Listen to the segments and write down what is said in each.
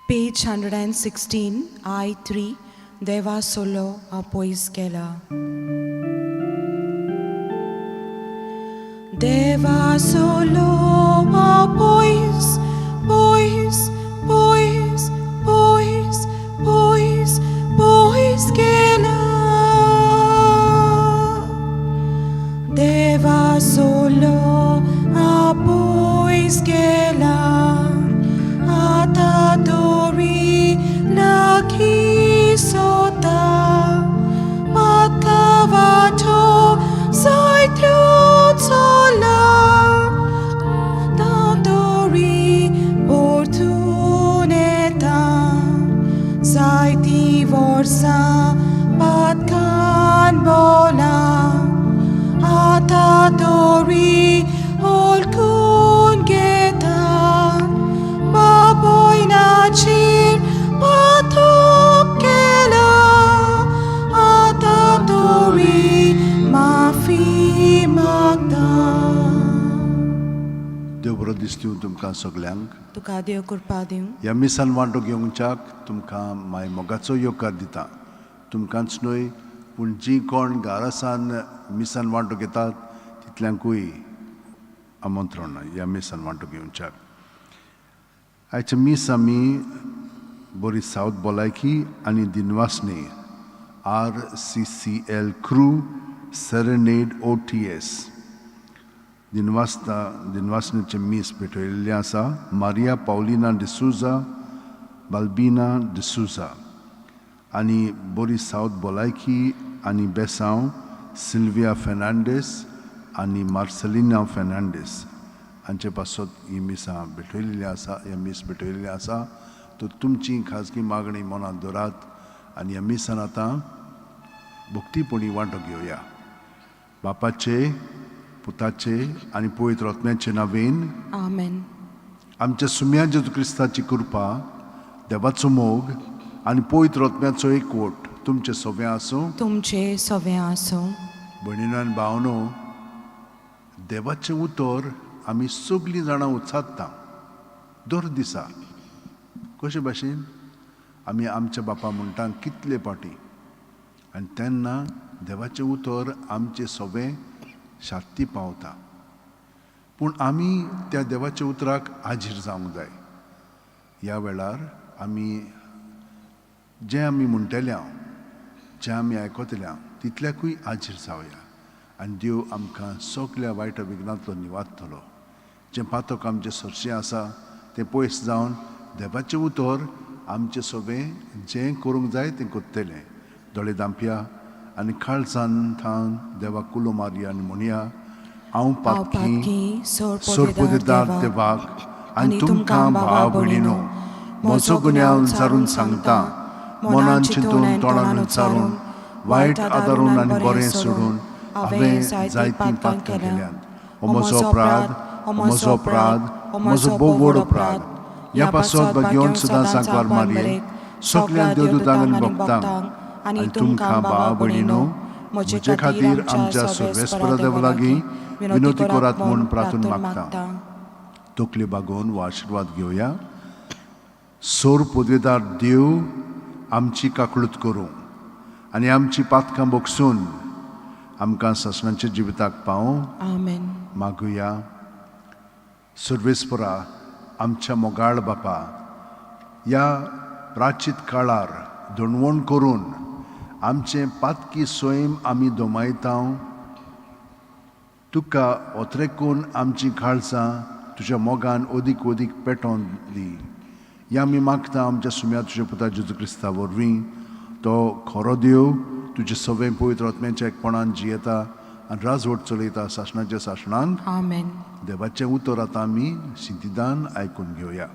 Page 116, I3, देवा solo आपोयस केला. देवा सोलो आपोयस, पोयस, पोयस, पोयस, पोयस, पोयस केला. देवा सोलो आपोयस केला. आतां तरी लागीं सोता, पातका वाटो जायत्यो चोला. आतां तरी परतून येता, जायतीं वर्सां पातकान बोला. आतां तरी ओळखून घेता, बापोयनाचेर पातक केला. आतां तरी माफी मागता. देव बरो दिसता तुमकां सगल्यांक. तुका देव कृपा दिवं. ह्या मिसान वांटो घेवच्याक तुमकां माय मोगाचो येवकार दिता. तुमकांच न्हय पूण जीं कोण घरासान मिसान वांटो घेतात तितल्यांकूय आमंत्रण ह्या मिसान वांटो घेवच्याक. आयचें मीस आमी बरी सावथ भलायकी आनी दिनवासनी RCCL crew serenade OTS दिनवासता दिनवासनेचें मीस पेटयल्लें आसा. मारिया पावलिना डिसूजा, बाल्बिना डिसूजा आनी बरी सावथ भलायकी आनी बेसांव सिल्विया फेर्नांडीस आनी मार्सेलिना फेर्नांडीस हांचे पासत ही मिसां भेटयल्ली आसा, हें मीस भेटयल्लें आसा. तर तुमची खाजगी मागणी मनांत दवरात आनी ह्या मिसान आतां भक्तीपणी वांटो घेवया. बापाचे, पुताचे आनी पवित्र आत्म्याचे नांवेन. आमेन. आमच्या सुम्या जेजू क्रिस्ताची कृपा, देवाचो मोग आनी पवित्र आत्म्याचो एकवट तुमचे सगळें आसूं. तुमचे सगळें आसूं. भयणीनो आनी भावनो, देवाचें उतर आमी सगळीं जाणां उच्चारता दर दिसा. कशे भाशेन आमी आमच्या बापा म्हणटा कितले पाटी, आनी तेन्ना देवाचें उतर आमचें सगळें शांती पावता. पूण आमी त्या देवाच्या उतराक हाजीर जावंक जाय. ह्या वेळार आमी जें आमी म्हणटले हांव, जें आमी आयकतले हांव, तितल्याकूय हाजीर जावया आनी देव आमकां सगल्या वायट विघ्नांतलो निवारतलो. जें पातक आमचें सरशें आसा तें पयस जावन देवाचें उतर आमचें सगळें जें करूंक जाय तें करतलें. दोळे धांपया आनी काळजान थावन देवाक उलो मारया आनी म्हणया, हांव हांव पातकी पातकी सोरपोदेदार देवाक आनी तुमकां भाव भयणीनो म्हजो गुन्यांव उच्चारून सांगता. मनान चिंतून, तोंडान उच्चारून, वायट आदारून आनी बरें सोडून हांवें जायतीं पातकां केल्यांत. हो म्हजो अपराध, हो म्हजो अपराध, हो म्हजो भोव व्हड अपराध. ह्या पासत भाग्योन सदां सांकवार मारये, सगल्या देवदूतांक आनी भक्तांक आनी तुमकां भाव भयणीनो म्हजे खातीर आमच्या सर्वेस्परा देवा लागीं विनवती करात म्हूण प्रार्थून मागता. तकली बागोवन हो आशिर्वाद घेवया. सोर पदवेदार देव आमची काकळूत करूं आनी आमची पातकां बगसून आमकां सासणाच्या जिविताक पावूं. आमेन. मागुया. सर्वेस्परा, आमच्या मोगाळ बापा, ह्या प्राचीत काळार दणवण करून आमचें पातकी सैम आमी दोमायता. तुका ओतरेकून आमचीं काळजां तुज्या मोगान अदीक अदीक पेटोवन दी. ह्या आमी मागता आमच्या सुम्या तुज्या पुता जेजू क्रिस्ता वरवीं. तो खरो देव तुजे सगळें पवित्र आत्म्याच्या एकपणान जियेता आनी राजवट चलयता सासणाच्या सासणांक. आमेन. देवाचें उतर आतां आमी शिंतिदान आयकून घेवया.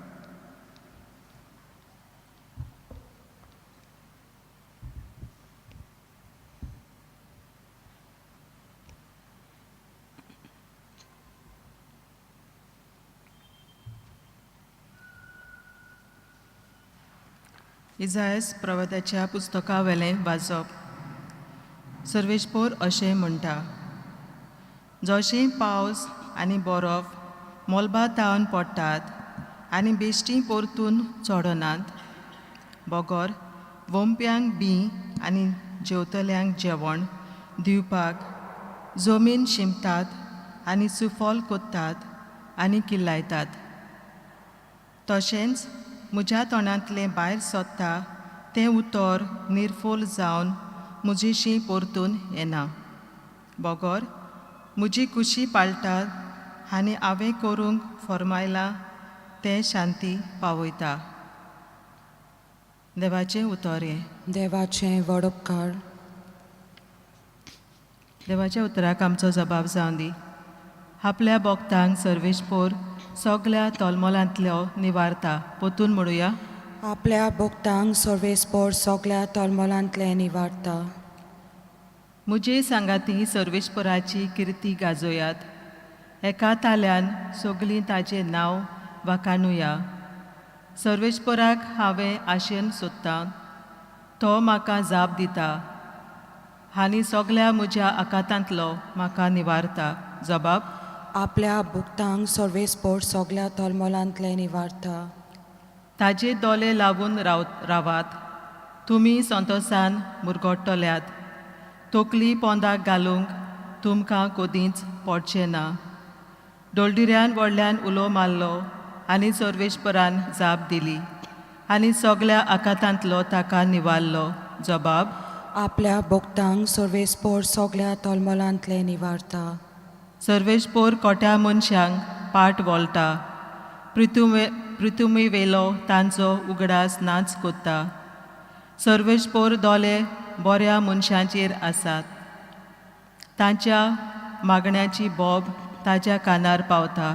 इजायस प्रवत्याच्या पुस्तकावेलें वाचप. सर्वेस्पोर अशें म्हणटा, जशें पावस आनी बरफ मळबा तावन पडटात आनी बेश्टी परतून चडनात, बगर वोमप्यांक बी आनी जेवतल्यांक जेवण दिवपाक जमीन शिंपतात आनी सुफल कोत्तात आनी किल्लायतात. तशेंच म्हज्या तोंडांतलें भायर सोदता तें उतर निर्फोल जावन म्हजेशी परतून येना, बगर म्हजी खुशी पाळटात आनी हांवें करूंक फर्मायलां तें शांती पावयता. देवाचें उतर हें. देवाचें वडपकार. देवाच्या उतराक आमचो जबाब जावं दी. आपल्या भक्तांक सर्वेशपोर सगल्या तोलमोलांतलो निवारता. पोतून म्हणुया. आपल्या भक्तांक सर्वेस्पोर सगल्या तलमलांतलें निवारता. म्हजे सांगाती सर्वेस्पराची किर्ती गाजोयात. एका ताल्यान सगलीं ताजें नांव वाखाणुया. सर्वेस्पराक हांवें आशेन सोदता, तो म्हाका जाप दिता आनी सगल्या म्हज्या आकातांतलो म्हाका निवारता. जबाब. आपल्या भक्तांक सर्वेस्पोर सगल्या तलमलांतलें निवारता. ताजे दोले लावून रावात, तुमी संतोसान मुरगट्टल्यात. तकली पोंदाक घालूंक तुमकां कदींच पडचें ना. डोलडिऱ्यान व्हडल्यान उलो मारलो आनी सर्वेस्परान जाप दिली आनी सगल्या आकातांतलो ताका निवारलो. जबाब. आपल्या भक्तांक सर्वेस्पोर सगल्या तलमलांतलें निवारता. सर्वेस्पोर कोट्या मनशांक पाट वळटा, पृथुमीवेलो तांचो उगडास नाच कोत्ता. सर्वेस्पोर दोले बऱ्या मनशांचेर आसात, तांच्या मागण्याची बोब ताज्या कानार पावता.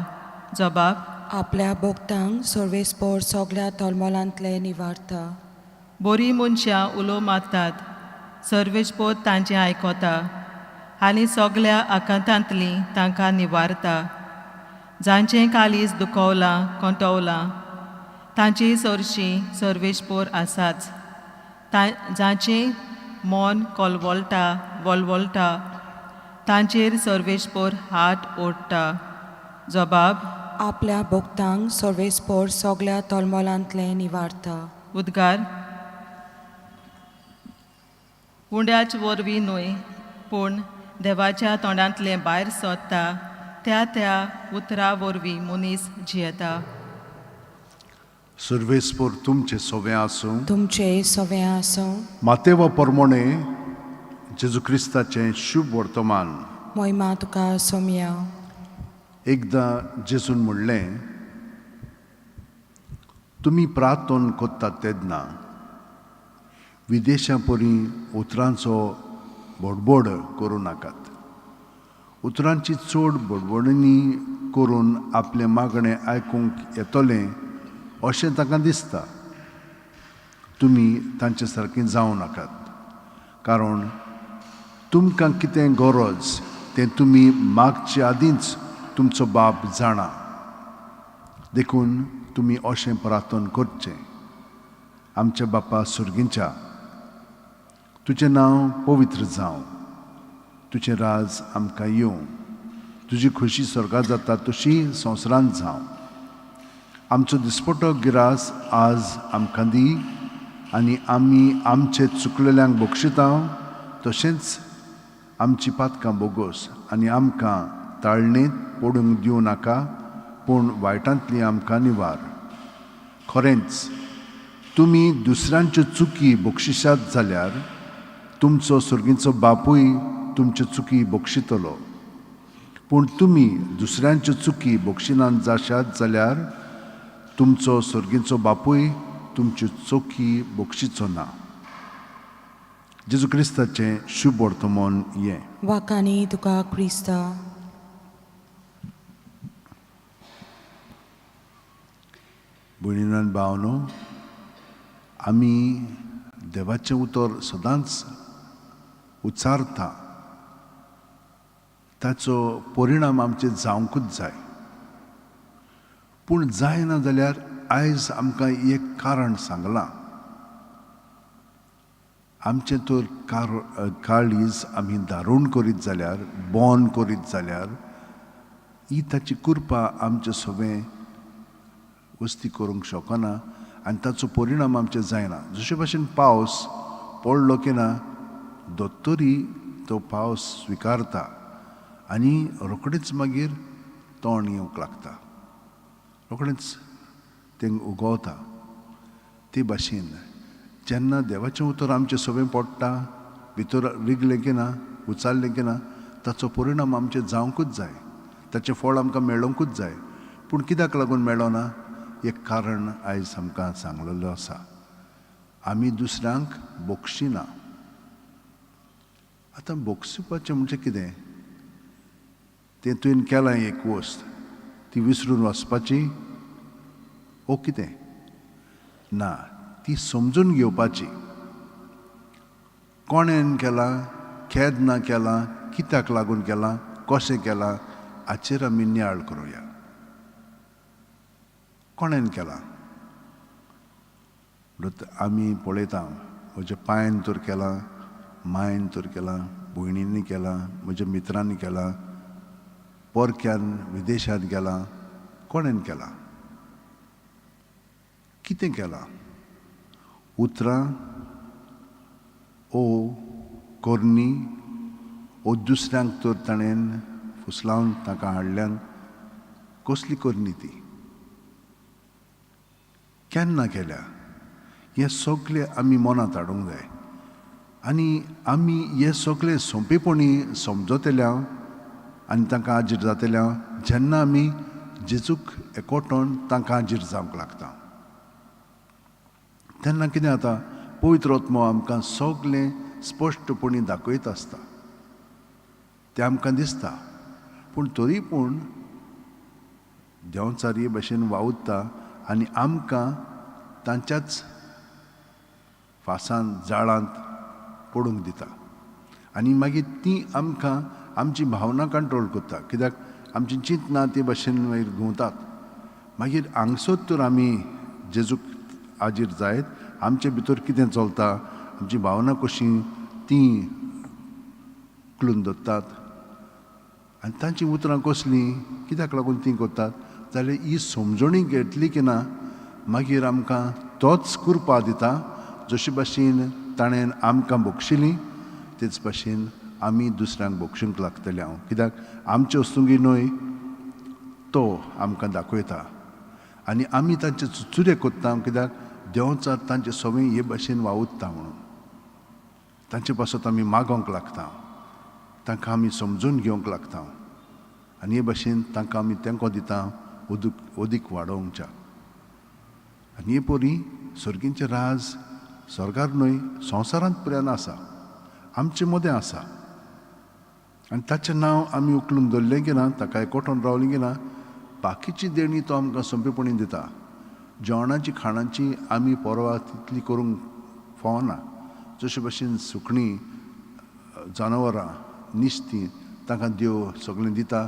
जबाब. आपल्या भक्तांक सर्वेस्पोर सगल्या तलमलांतलें निवारता. बरीं मनशां उलो मारतात, सर्वेस्पोर तांचें आयकता आनी सगल्या आकांतांतलीं तांकां निवारता. जांचें काळीज दुखवलां कंटवलां तांचे सरशीं सर्वेस्पोर आसाच. जांचें मन कोलवोलटा वळवळटा तांचेर सर्वेस्पोर हात ओडटा. जबाब. आपल्या भक्तांक सर्वेस्पोर सगल्या तलमलांतलें निवारता. उद्गार. उंड्याच वरवीं न्हय, पूण देवाच्या तोंडांतलें भायर सोदता त्या त्या उतरा वरवीं मनीस जियेता. सर्वेस्पोर तुमचें सोवें आसूं. तुमचें सवें आसूं. मातेवा परमोणे जेजू क्रिस्ताचें शुभ वर्तमान. मोहिमा तुका सोमया. एकदां जेजून म्हणलें, तुमी प्रार्थन कोत्तात तेन्ना विदेशां परी उतरांचो बडबड करूं नाकात. उतरांची चड बडबडणी करून आपलें मागणें आयकूंक येतलें अशें तांकां दिसता. तुमी तांचे सारकीं जावं नाकात, कारण तुमकां कितें गरज तें तुमी मागचे आदींच तुमचो बाप जाणा. देखून तुमी अशें प्रार्थन करचें, आमच्या बापा सुर्गींच्या, तुजें नांव पवित्र जावं, तुजें राज आमकां येवं, तुजी खुशी स्वर्गात जाता तशी संवसारांत जावं. आमचो दिसपटो गिरास आज आमकां दी आनी आमी आमचे चुकलेल्यांक बक्षिता तशेंच आमची पातकां बोगोस आनी आमकां ताळणेंत पडूंक दिवं नाका, पूण वायटांतली आमकां निवार. खरेंच तुमी दुसऱ्यांच्यो चुकी बक्षिशात जाल्यार तुमचो सर्गीचो बापूय तुमच्यो चुकी बक्षितलो. पूण तुमी दुसऱ्यांच्यो चुकी बक्षिनात जाशात जाल्यार तुमचो सर्गीचो बापूय तुमच्यो चुकी बक्षिचो ना. जेजू क्रिस्ताचें शुभ वर्तमान हें. वाकानी तुका क्रिस्ता. भयणीन भावनो, आमी देवाचें उतर सदांच उच्चारता, ताचो परिणाम आमचेर जावंकूच जाय. पूण जायना जाल्यार आयज आमकां एक कारण सांगलां. आमचें तर काळीज आमी दारूण करीत जाल्यार, बंद करीत जाल्यार ही ताची कृपा आमचे सगळें वस्ती करूंक शकना आनी ताचो परिणाम आमचेर जायना. जशे भाशेन पावस पडलो की ना दोतोरी तो पावस स्विकारता आनी रोखडीच मागीर तण येवंक लागता, रोखडेंच तें उगवता. ते भाशेन जेन्ना देवाचें उतर आमचें सवें पडटा, भितर रिगलें की ना, उचारलें की ना, ताचो परिणाम आमचेर जावंकूच जाय, ताचें फळ आमकां मेळोंकूच जाय. पूण कित्याक लागून मेळना? एक कारण आयज आमकां सांगलेलो आसा, आमी दुसऱ्यांक बक्षिना. आतां बक्षिपाचें म्हणजे कितें? तें तुवें केलां एक वस्त, ती विसरून वचपाची ओ कितें ना, ती समजून घेवपाची. कोणेन केलां, केन्ना केलां, कित्याक लागून केलां, कशें केलां, हाचेर आमी नियाळ करुया. कोणेन केलां म्हणटा आमी पळयता, म्हज्या पांयन तर केलां, मायन तर केलां, भयणींनी केलां, म्हज्या मित्रांनी केलां, परक्यान विदेशांत गेलां, कोणेन केलां, कितें केलां? उतरां ओ करणी ओ दुसऱ्यांक तर ताणें फुसलावन ताका हाडल्यान, कसली करणी ती, केन्ना केल्या? हें सगळें आमी मनांत हाडूंक जाय. आनी आमी हें सगळें सोंपेपणी समजतल्या आनी तांकां हाजीर जातल्या जेन्ना आमी जेजूक एकवटोन तांकां हाजीर जावंक लागता, तेन्ना कितें जाता, पवित्र आत्मो आमकां सगळें स्पश्टपणी दाखयत आसता, तें आमकां दिसता. पूण तरी पूण देंवचारी भशेन वावुरता आनी आमकां तांच्याच फासान जाळांत पडूंक दिता. आनी मागीर ती आमकां आमची भावना कंट्रोल करता, कित्याक आमची चिंतना ते भशेन मागीर घुंवतात. मागीर हांगसर तर आमी जेजूक हाजीर जायत आमचे भितर कितें चलता, आमची भावना कशी ती उखलून दवरतात आनी तांचीं उतरां कसलीं, कित्याक लागून तीं करतात, जाल्यार ही समजणी घेतली की ना मागीर आमकां तोच कृपा दिता. जशे भाशेन ताणें आमकां बक्षिली तेच भाशेन आमी दुसऱ्यांक बक्षूंक लागतले. हांव कित्याक आमचे वस्तुंगी न्हय, तो आमकां दाखयता आनी आमी तांचे चुचुरे करता, कित्याक देंवचार तांचे सगळें हे भाशेन वावुरता म्हणून तांचे पासत आमी मागोंक लागता, तांकां आमी समजून घेवंक लागता आनी हे भाशेन तांकां आमी तेंको दिता अदीक वाडोवच्या. आनी हे परी सर्गींचें राज स्वर्गार न्हय, संवसारांत पर्यंत आसा, आमचे मदें आसा. आनी ताचें नांव आमी उखलून दवरलें की ना, ताका एकवटून रावलें की ना, बाकीची देणी तो आमकां सोंपेपणी दिता. जेवणाची खाणाची आमी परवा तितली करूंक फावना. जशे भशेन सुकणीं, जनावरां, निस्तीं तांकां देव सगळें दिता,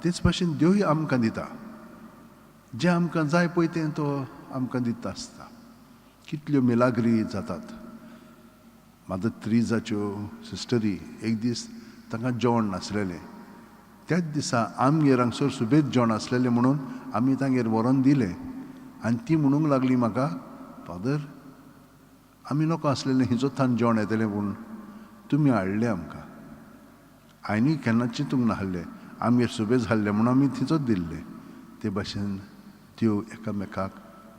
तेच भशेन देवूय आमकां दिता. जें आमकां जाय पळय तें तो आमकां दिता आसता. कितल्यो मिलाग्री जातात. मादर त्रिजाच्यो सिस्टरी एक दीस तांकां जेवण नासलेलें, त्याच दिसा आमगेर हांगसर सुबेज जेवण आसलेलें म्हणून आमी तांगेर व्हरोन दिलें आनी ती म्हणूंक लागली म्हाका, फादर आमी नको आसलेलें हिचो थान जेवण येतलें, पूण तुमी हाडलें आमकां. हांवें केन्ना चिंतूंक नासलें, आमगेर सुबेज हाडलें म्हणून आमी थंयचोच दिल्लें. ते भाशेन त्यो एकामेकाक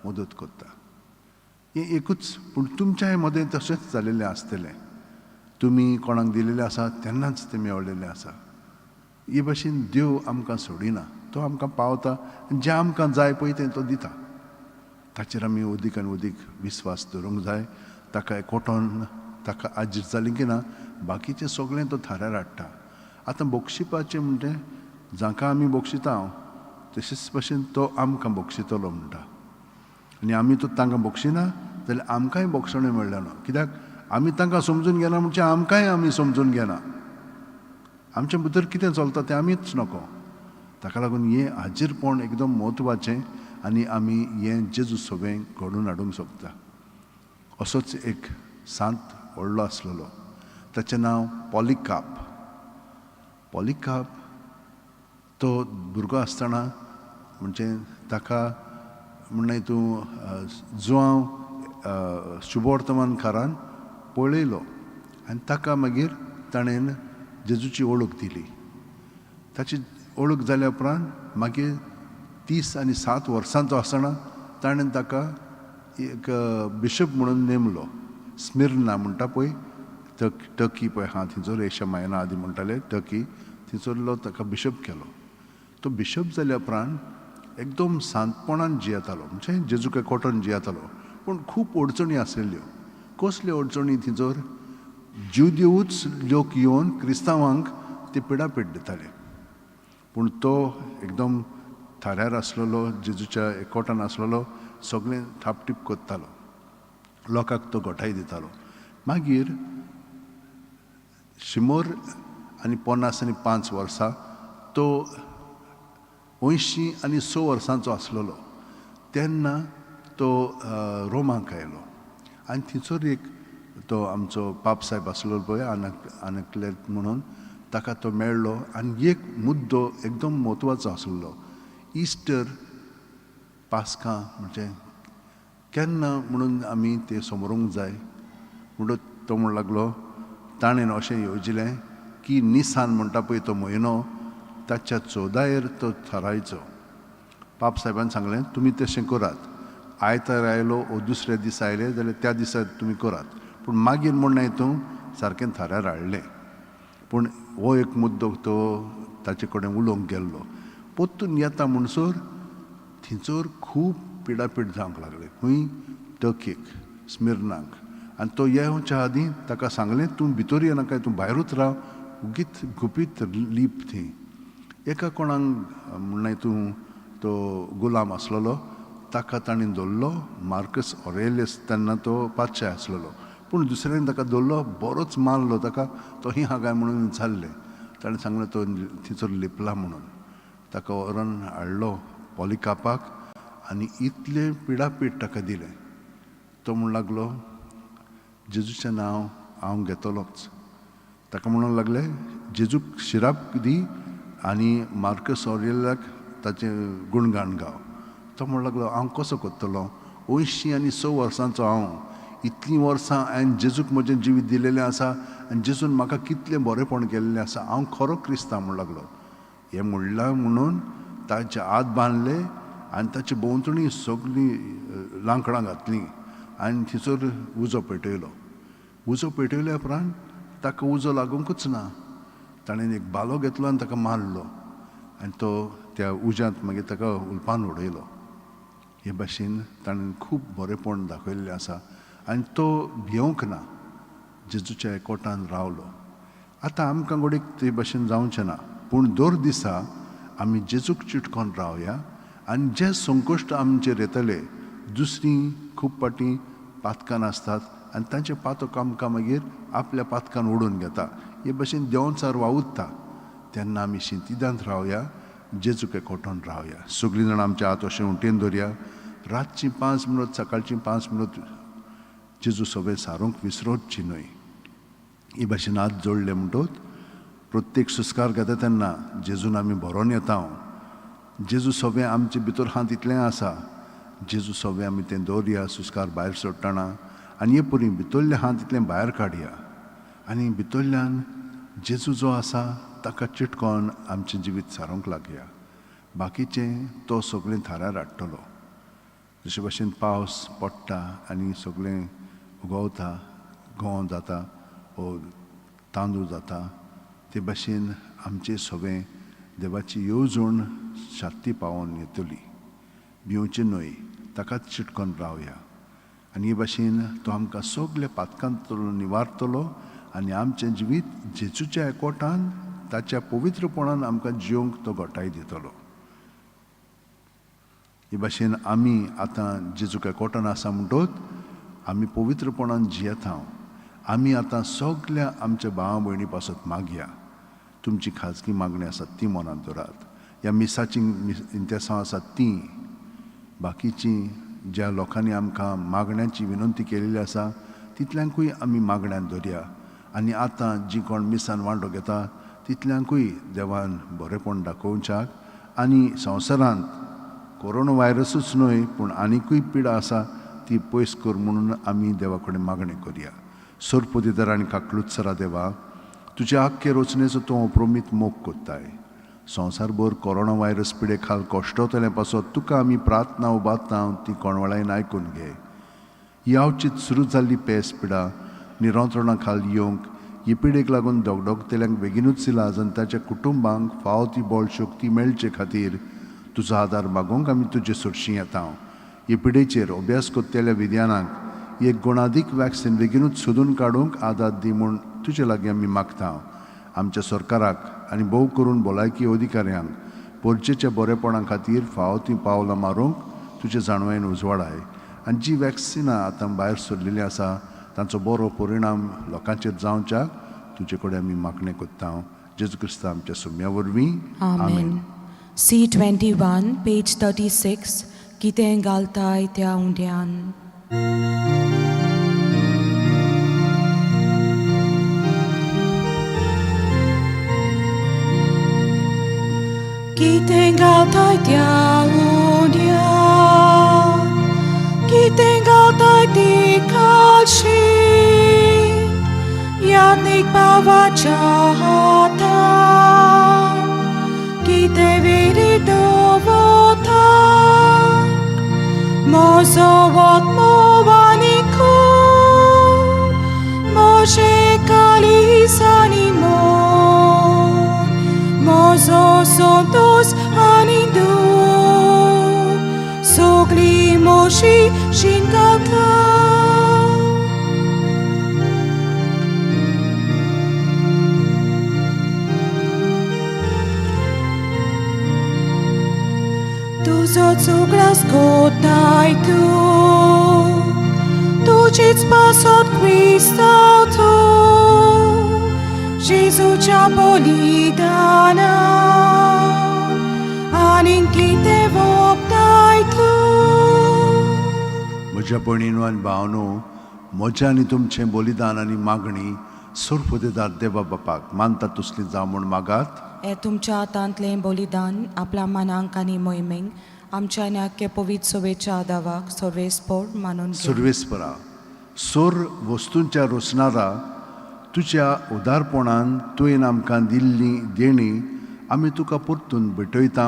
मदत करता. हें एकूच, पूण तुमच्याय मदें तशेंच जालेलें आसतलें. तुमी कोणाक दिलेलें आसा तेन्नाच तें मेळलेलें आसा. हे भाशेन देव आमकां सोडिना, तो आमकां पावता आनी जें आमकां जाय पळय तें तो दिता. ताचेर आमी अदीक आनी अदीक विस्वास दवरूंक जाय. ताका एकवटोन ताका आजीर जाली की ना बाकीचें सगळें तो थाऱ्यार हाडटा. आतां बक्षिपाचें म्हणटे जांकां आमी बक्षिता हांव तशेंच भाशेन तो आमकां बक्षितलो म्हणटा. आनी आमी तो तांकां बक्षिना जाल्यार आमकांय बक्षणें मेळ्ळें ना, कित्याक आमी तांकां समजून घेना म्हणजे आमकांय आमी समजून घेना. आमचे भितर कितें चलता तें आमीच नको. ताका लागून हें हाजीरपण एकदम म्हत्वाचें आनी आमी हें जेजू सगळें घडोवन हाडूंक शकता. असोच एक सांत व्हडलो आसलेलो, ताचें नांव पॉलिकाप. पॉलिकाप तो भुरगो आसतना म्हणजे ताका म्हणल्यार तूं जुआंव शुभवर्तमानकारान पळयलो आनी ताका मागीर ताणें जेजूची वळख दिली. ताची वळख जाल्या उपरांत मागीर 37 वर्सांचो आसतना ताणें ताका एक बिशप म्हणून नेमलो. स्मिर्ना म्हणटा पळय, टर्की पळय आहा थंयसर, एशिया मायना आदी म्हणटाले टर्की, थंयसरलो ताका बिशप केलो. तो बिशप जाल्या उपरांत एकदम शांतपणान जियेतालो, म्हणजे जेजूक एकवटून जियेतालो. पूण खूब अडचणी आशिल्ल्यो. कसल्यो अडचणी? थंयसर ज्युदेवूच लोक येवन क्रिस्तांवांक ते पिडापीड दिताले. पूण तो एकदम थाऱ्यार आसलेलो, जेजूच्या एकवटान आसलेलो, सगळें थापटीप करतालो, लोकांक तो गोठाय दितालो. मागीर 155 वर्सां तो 86 वर्सांचो आसलेलो तेन्ना तो रोमाक आयलो आनी थंयसर एक तो आमचो पाप साहेब आसलो पळय आनकलेत म्हणून, ताका तो मेळ्ळो. आनी एक मुद्दो एकदम म्हत्वाचो आसलो, इस्टर पास्कां म्हणजे केन्ना म्हणून आमी तें समरोंक जाय. म्हणून तो म्हण लागलो, ताणें अशें येवजिलें की निसान म्हणटा पळय तो म्हयनो, ताच्या 14 तो थारायचो. पाप साहेबान सांगलें तुमी तशें करात, आयतार आयलो ओ दुसऱ्या दिसा आयले जाल्यार त्या दिसा तुमी करात, पूण मागीर म्हण तूं सारकें थाऱ्यार हाडलें. पूण हो एक मुद्दो तो ताचे कडेन उलोवंक गेल्लो. परतून येता म्हणसर थंयसर खूब पिडापीड जावंक लागले, खंय टर्कीक स्मिर्नाक. आनी तो येवच्या आदीं ताका सांगलें तूं भितर येनाका, तूं भायरूच राव, उगीत गुपीत लीप थंय. एका कोणाक म्हणल्यार तूं तो गुलाम आसलेलो ताका ताणें धरलो, मार्कस ऑरेलियस तेन्ना तो पातशाय आसलेलो. पूण दुसऱ्यान ताका धरलो, बरोच मारलो ताका, तो ही हा काय म्हणून विचारलें, ताणें सांगलें तो थंयसर लिपला म्हणून. ताका व्हरोन हाडलो पॉलिकापाक आनी इतलें पिडापीड ताका दिलें. तो म्हण लागलो जेजूचें नांव हांव घेतलोच. ताका म्हणूंक लागले जेजूक शिराप दी आनी मार्कस ऑरेलियाक ताचें गुणगान गाव. तो म्हणूंक लागलो हांव कसो करतलो, 86 वर्सांचो हांव, इतलीं वर्सां हांवें जेजूक म्हजें जिवीत दिलेलें आसा आनी जेजून म्हाका कितलें बरेंपण केल्लें आसा, हांव खरो क्रिस्तांव म्हण लागलो. हें म्हणलां म्हणून ताचे हात बांदले आनी ताचे भोंवतणी सगळीं लांकडां घातलीं आनी थंयसर उजो पेटयलो. उजो पेटयल्या उपरांत ताका उजो लागूंकच ना. ताणें एक बालो घेतलो आनी ताका मारलो आनी तो त्या उज्यांत मागीर ताका उलपान उडयलो. हे भाशेन ताणें खूब बरेंपण दाखयल्लें आसा आनी तो भियोंक ना, जेजूच्या एकवटान रावलो. आतां आमकां घडये ते भाशेन जावचें ना, पूण दर दिसा आमी जेजूक चिटकोन रावया आनी जे संकश्ट आमचेर येतले, दुसरीं खूब फावटी पातकान आसतात आनी तांचे पातक आमकां मागीर आपल्या पातकान ओडून घेता. हे भाशेन देंवचार वावुरता तेन्ना आमी शिंतिदांत रावया, जेजूक एकवटोन रावया. सगळीं जाणां आमच्या हात अशें उटेन दवरया. रातचीं 5 मिनट, सकाळचीं 5 मिनट जेजू सगळें सारूंक विसरोची न्हय. हे भाशेन हात जोडले म्हणटकच प्रत्येक संस्कार घेता तेन्ना जेजून आमी भरोन येता. जेजू सगळें आमचे भितर आहा तितलें आसा, जेजू सगळें आमी तें दवरया संस्कार भायर सोडटना आनी हे परी भितरलें आहा तितलें भायर काडया आनी भितरल्यान जेजू जो आसा ताका चिटकोन आमचें जिवीत सारूंक लागया. बाकीचें तो सगळें थारार हाडटलो. जशे भाशेन पावस पडटा आनी सगळें उगवता, गंव जाता वो तांदूळ जाता, ते भाशेन आमचें सगळें देवाची येवजण शांती पावोवन येतली. भिवचें न्हय, ताकाच चिटकोन रावया आनी हे भाशेन तो आमकां सगल्या पातकांतलो निवारतलो आनी आमचें जिवीत जेजूच्या एकवटान ताच्या पवित्रपणान आमकां जिवंक तो घटाय दितलो. हे भाशेन आमी आतां जेजूक एकवटान आसा म्हणटकच आमी पवित्रपणान जियेता. आमी आतां सगल्या आमच्या भावा भयणी पासत मागया. तुमची खाजगी मागणी आसात ती मनांत दवरात, ह्या मिसाची इंतेसांव आसात ती, बाकीची ज्या लोकांनी आमकां मागण्याची विनंती केलेली आसा तितल्यांकूय आमी मागण्यान दवरया. आनी आतां जी कोण मिसान वांटो घेता तितल्यांकूय देवान बरेंपण दाखोवच्याक आनी संवसारांत कोरोना व्हायरसूच न्हय पूण आनिकूय पिडा आसा ती पयस कर म्हणून आमी देवा कडेन मागणें करया. सोरपोदेदार आनी काकलुत्सरा देवा, तुज्या आख्खे रचनेचो तूं अप्रोमीत मोग कोत्ताय. संवसारभर कोरोना व्हायरस पिडे खाल कश्टवतलें पासत तुका आमी प्रार्थना उबारता ती कोणवळायन आयकून घे. ही आवचीत सुरू जाल्ली पेस पिडा निरंत्रणा खाल येवंक ही पिडेक लागून दगदगतल्यांक बेगिनूच इलाज आनी ताच्या कुटुंबांक फावो ती बळ शक्ती मेळचे खातीर तुजो आदार मागूंक आमी तुजे सरशीं येता. हे पिडेचेर अभ्यास करतल्या विज्ञानाक एक गुणादीक वॅक्सिन बेगिनूच सोदून काडूंक आदार दी म्हूण तुजे लागीं आमी मागता. आमच्या सरकाराक आनी भोव करून भलायकी अधिकाऱ्यांक पोरचेच्या बरेपणा खातीर फावो तीं पावलां मारूंक तुजे जाणवायेन उजवाडाय आनी जी वॅक्सिनां आतां भायर सरलेलीं आसा तांचो बरो परिणाम लोकांचेर जावच्याक तुजे कडेन आमी मागणें कोत्ता. जेजू क्रिस्ता आमच्या सुम्या वरवीं. आमेन. C21 page 36. कितें घालताय त्या उंड्यान. कितें घालताय त्या उंड्यान, कितें घालताय ती काळशी, यादनीक पावाच्या हातान कितें वेरी दवरता, म्हजो आत्मो आनी कूड, म्हजें काळीज आनी मन, म्हजो संतोस आनी दूख, सगळी म्हजी शिंगाता. तुजो उगडास कोताय तूं, तुजीच पासत क्रिस्तांव तूं, जेजूच्या बलिदानान आनीक कितें वोपताय तूं. म्हज्या भयणीनो आनी भावनो, म्हज्या आनी तुमचें बलिदान आनी मागणी सोरपोदेदार देवा बापाक मानता तसली जावं म्हूण मागात. हे तुमच्या हातांतलें बलिदान आपल्या मनांक आनी मोहिमेक आमच्या आनी आख्खे पवित्र सभेच्या आदावाक सर्वेस्पोर मानून घे. सर्वेस्परा, सोर वस्तूंच्या रोसणारा तुज्या उदारपणान तुवें आमकां दिल्ली देणी आमी तुका परतून भेटयता,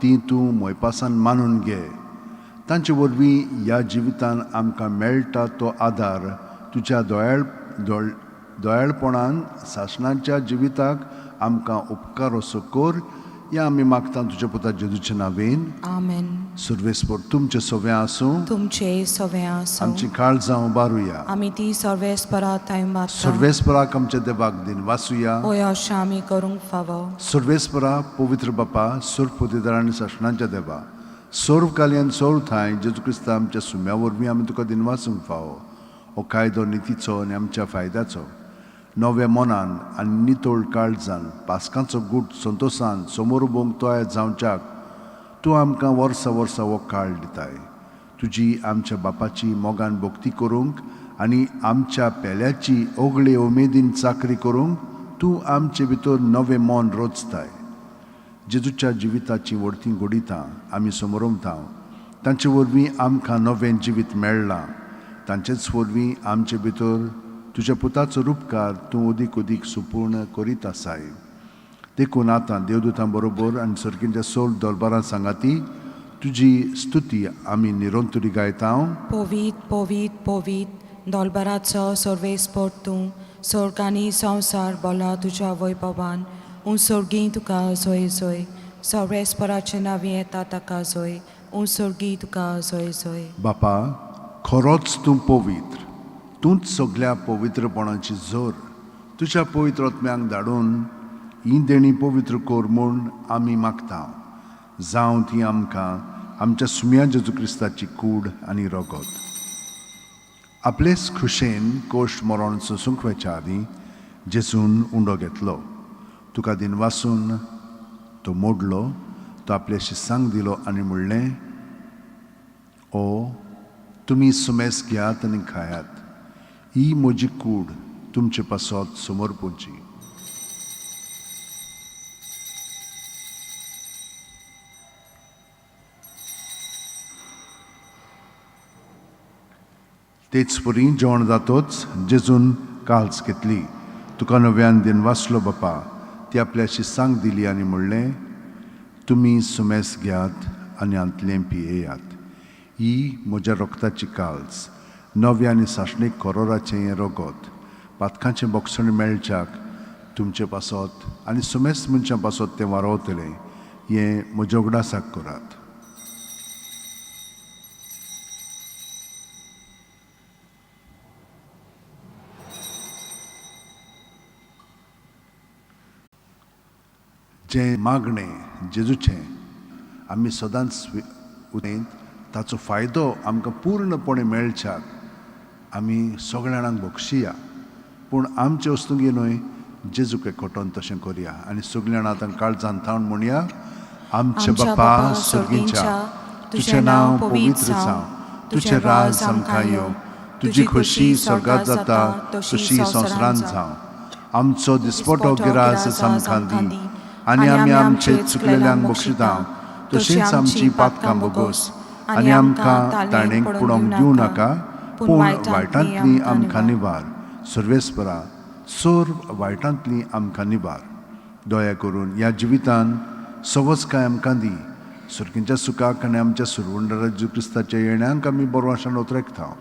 ती तूं मोयपासान मानून घे. तांचे वरवीं ह्या जिवितान आमकां मेळटा तो आदार तुज्या दयाळपणान सासणाच्या जिविताक आमकां उपकार असो कर, या आमी मागता तुज्या पुता जेजूच्या नांवेन. आमेन. सर्वेस्पोर तुमचें सगळें आसूं. तुमचे सगळें आसूं. आमची काळजां उबारुया. आमी ती सर्वेस्परा थंय मागता. सर्वेस्पराक आमच्या देवाक दिन वाचुया. होय अशें आमी करूंक फावो. सर्वेस्परा पवित्र बापा, सोरपोतेदार आनी सासणाच्या देवा, सर्व कालयान सर्व थांय जेजू क्रिस्ता आमच्या सुम्या वरवीं आमी तुका दिन वाचूंक फावो. हो कायदो नितीचो आनी आमच्या फायद्याचो. नव्या मनान आनी नितळ काळजान पास्कांचो गूट संतोसान समोर उबोवंक तयार जावच्याक तूं आमकां वर्सा वर्सा हो काळ दिताय. तुजी आमच्या बापाची मोगान भक्ती करूंक आनी आमच्या पेल्याची ओगळे उमेदीन चाकरी करूंक तूं आमचे भितर नवें मन रोचताय. जेजूच्या जिविताची व्हडती घडितां आमी समोरमता, तांचे वरवीं आमकां नवें जिवीत मेळ्ळां. तांचेच वरवीं आमचे भितर तुज्या पुताचो रुपकार तूं अदीक अदीक सुपूर्ण करीत आसाय. देखून आतां देवदूतां बरोबर आनी सर्गीच्या सोल दरबारां सांगाती तुजी स्तुती आमी निरंतरी गायता. पवीत पवीत पवीत दोलबाराचो सर्वेस्पोर तूं, स्वर्ग आनी संवसार बोला तुज्या वैभवान. उंसर्गी तुका जोय जोय, सर्वेस्पराचे नांवी येता ताका जोय, उंसर्गी तुका जोय जोय. बापा, खरोच तूं पवित्र, तूंच सगल्या पवित्रपणाची जोर. तुज्या पवित्र आत्म्यांक धाडून ही देणी पवित्र कर म्हूण आमी मागता. जावं ती आमकां आमच्या सुम्या जेजू क्रिस्ताची कूड आनी रगत. आपलेच खुशेन कोश्ट मरण सोसूंक वचच्या आदीं जेजून उंडो घेतलो, तुका दिनवासून तो मोडलो, तो आपल्या शिसांक दिलो आनी म्हणलें, ओ तुमी सुमेस घेयात आनी खायात, ही म्हजी कूड तुमचे पासत समर्पूची. तेच परी जेवण जातोच जेजून काल्स घेतली, तुका नव्यान दिन वाचलो बापा, ती आपल्या शिसांक दिली आनी म्हणलें, तुमी सुमेस घेयात आनी हांतलें पियेयात. ही म्हज्या रक्ताची काल्स, नव्या आनी सासणीक कोरोराचें हें रगत, पातकांचें बोगसण मेळच्याक तुमचे पासत आनी सुमेस मनशां पासत तें वारोवतलें. हें म्हज्या उगडासाक करात. जें मागणें जेजूचें आमी सदांच उदयत ताचो फायदो आमकां पूर्णपणे मेळच्याक आमी सगळ्या जाणांक बक्षिया, पूण आमचे वस्तुंगी न्हय, जेजूक एकवटोन तशें करया आनी सगळीं जाणां आतां काळजान थावन म्हणया, आमचे बापा सर्गींच्या, तुजें नांव पवित्र जावं, तुजें राज आमकां येवं, तुजी खोशी स्वर्गात जाता तशी संवसारांत जावं. आमचो दिसपटो गिरास आमकां दी आनी आमी आमचे चुकलेल्यांक बक्षिता तशींच आमची पातकां बोगोस आनी आमकां ताणें पुडोवंक दिवं नाका, पूण वायटांतली आमकां निवार. सर्वेस्परा, सर्व वायटांतली आमकां निवार. दया करून ह्या जिवितान सवस काय आमकां दी. सुरकींच्या सुखाक आनी आमच्या सुरवंडरा जेजू क्रिस्ताच्या येण्यांक आमी बरो आशान उतरेकता.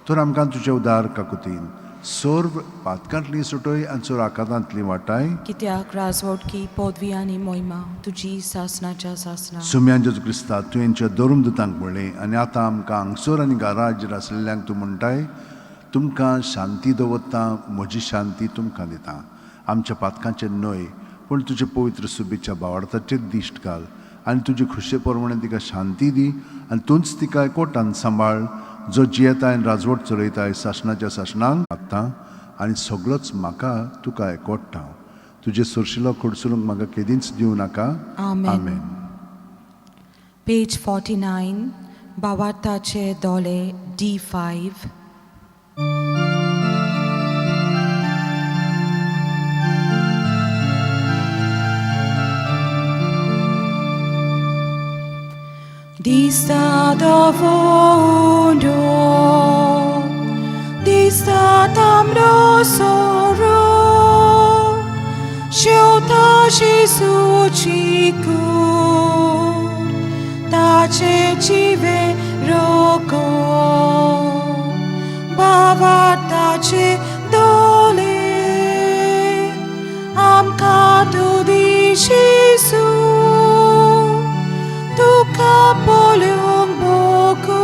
तर आमकां तुजे उदार काकुतीन सर्व पातकांतली सुटय आनी सर्व आकांतांतली वाटाय. कित्याक राजवटकी पदवी आनी मोहिमा तुजी सासनाच्या सासना. सुम्यान जेजू क्रिस्ता, तुवेंच्या धर्म दुतांक म्हणलें आनी आतां आमकां हांगसर आनी घराजेर आसलेल्यांक तूं म्हणटाय, तुमकां शांती दवरता, म्हजी शांती तुमकां दिता. आमच्या पातकांचेर न्हय, पूण तुजे पवित्र सुबेच्या बावडताचेर दिश्ट घाल आनी तुजे खुशे प्रमाणे तिका शांती दी आनी तूंच तिका एकवटान सांबाळ, जो जियेताय आनी राजवट चलयताय सासणाच्या सासणांक. आतां आनी सगळोच म्हाका तुका एकवट्टा. तुजे सुरशिलो कडसरूंक म्हाका केदींच दिवं नाका. आमेन. आमेन. पेज 49, बावार्थाचे दोले D5. Dista dovondo, dista tamro soro, Shelta Jesu chiku, tache chive roko, Bava tache dole, amka tu di Jesu, तुका पळोवंक बोगू,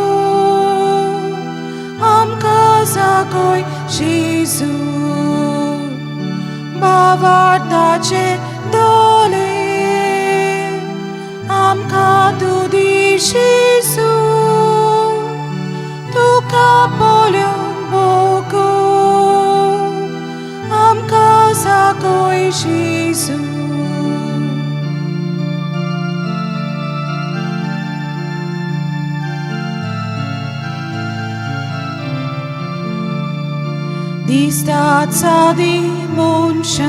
आमकां जागय जेजू, बावार्थाचे दोले, आमकां तूं दी जेजू, तुका पळोवंक बोगू, आमकां जागय जेजू. दिसतात सादी मनशां,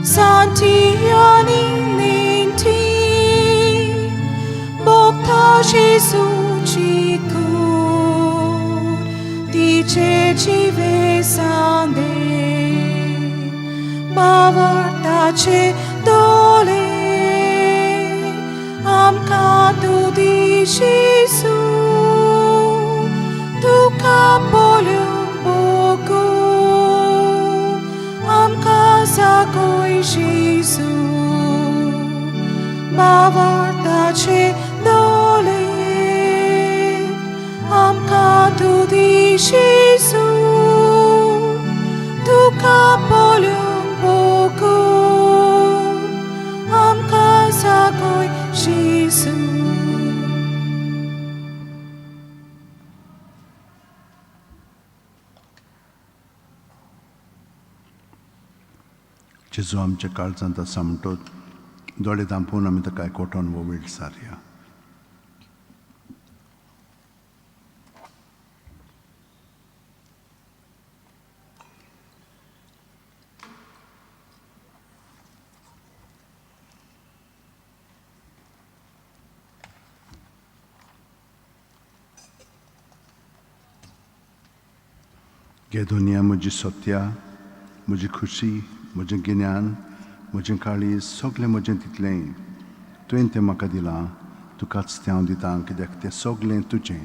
सांती आनी नेणटी, भोगता जेजूची कूड, तिचे जिवे सांदे, बावळटाचे दोले, आमकां तूं दी जेजू, तुका पळोवंक बोगू, आमकां जागय जेजू, बावळटाचे दोले, आमकां तूं दी जेजू, तुका पळोवंक बोगू, आमकां जागय जेजू. जेजू आमच्या काळजांत आसा म्हणटोच दोळे धांपून आमी ताका एकवटोन हो वेळ सारया. घे दुनिया म्हजी सत्या, म्हजी खुशी, म्हजें गिन्यान, म्हजें काळीज, सगळें म्हजें तितलेंय तुवें तें म्हाका दिलां. तुकाच तें हांव दितां, कित्याक तें सगळें तुजें.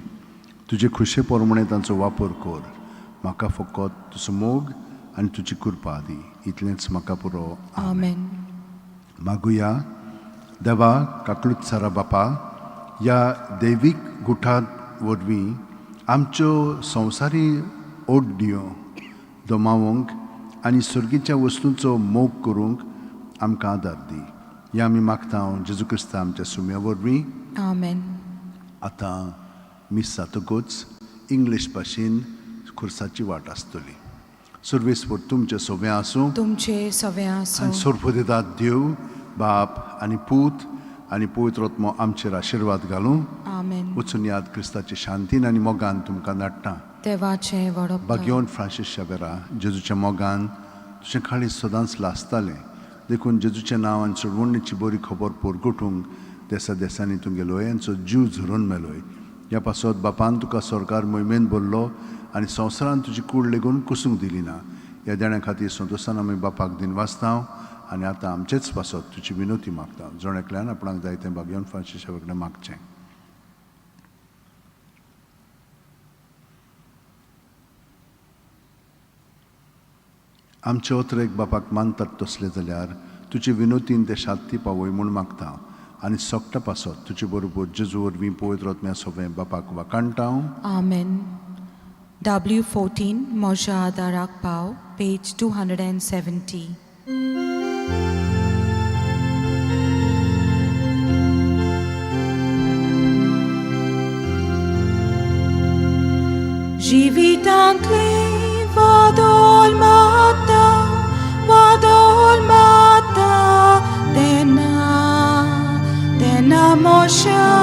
तुजे खुशे प्रमाणें तांचो वापर कर. म्हाका फकत तुजो मोग आनी तुजी कृपा दी, इतलेंच म्हाका पुरो. आमेन. मागुया. देवा काकलुत्सारा बापा, ह्या दैवीक गुठात वरवीं आमच्यो संवसारी ओड्यो दमावंक आनी सर्गीच्या वस्तूंचो मोग करूंक आमकां आदार दी. हें आमी मागता जेजू क्रिस्ता आमच्या सुम्या वरवीं. आमेन. आतां मीस जातकूच इंग्लीश भाशेन खुर्साची वाट आसतली. सर्वेस्पर तुमचें सोबें आसूं. तुमचे सवे आसूं. आनी सोरपदेदात देव बाप आनी पूत आनी पवित्र आत्मो आमचेर आशिर्वाद घालूं. आमेन. वचून याद क्रिस्ताचे शांतीन आनी मोगान तुमकां धाडटा. देवाचें वडप. बागेवन फ्रांसीस शाबेरा, जेजूच्या मोगान तुजें काळीज सदांच लासतालें, देखून जेजूचें नांव आनी सोडवणीची बरी खबर परगटूंक देसा देसांनी तूं गेलोय आनी जीव झरोवन मेलोय. ह्या पासत बापान तुका सरकार मोहिमेन भरलो आनी संवसारान तुजी कूड लेगून कुसूंक दिली ना. ह्या देण्या खातीर संतोशान आमी बापाक दिन वाचता आनी आतां आमचेच पासत तुजी विनवती मागता. जण एकल्यान आपणाक जाय तें बागेवन फ्रांसीस कडेन मागचें. आमचे अत्रेक बापाक मानतात तसले जाल्यार तुजे विनोतीन ते शांती पावय म्हूण मागता आनी सोकटा पासत तुजे बरोबर जेजू वरवीं पवित्र आत्म्या सोबें बापाक वाखाणटा. आमेन. W14, म्हज्या आदाराक पाव, पेज 270. जिवितांतलें वादळ माता, वादळ माता तेन्ना, तेन्ना म्हज्या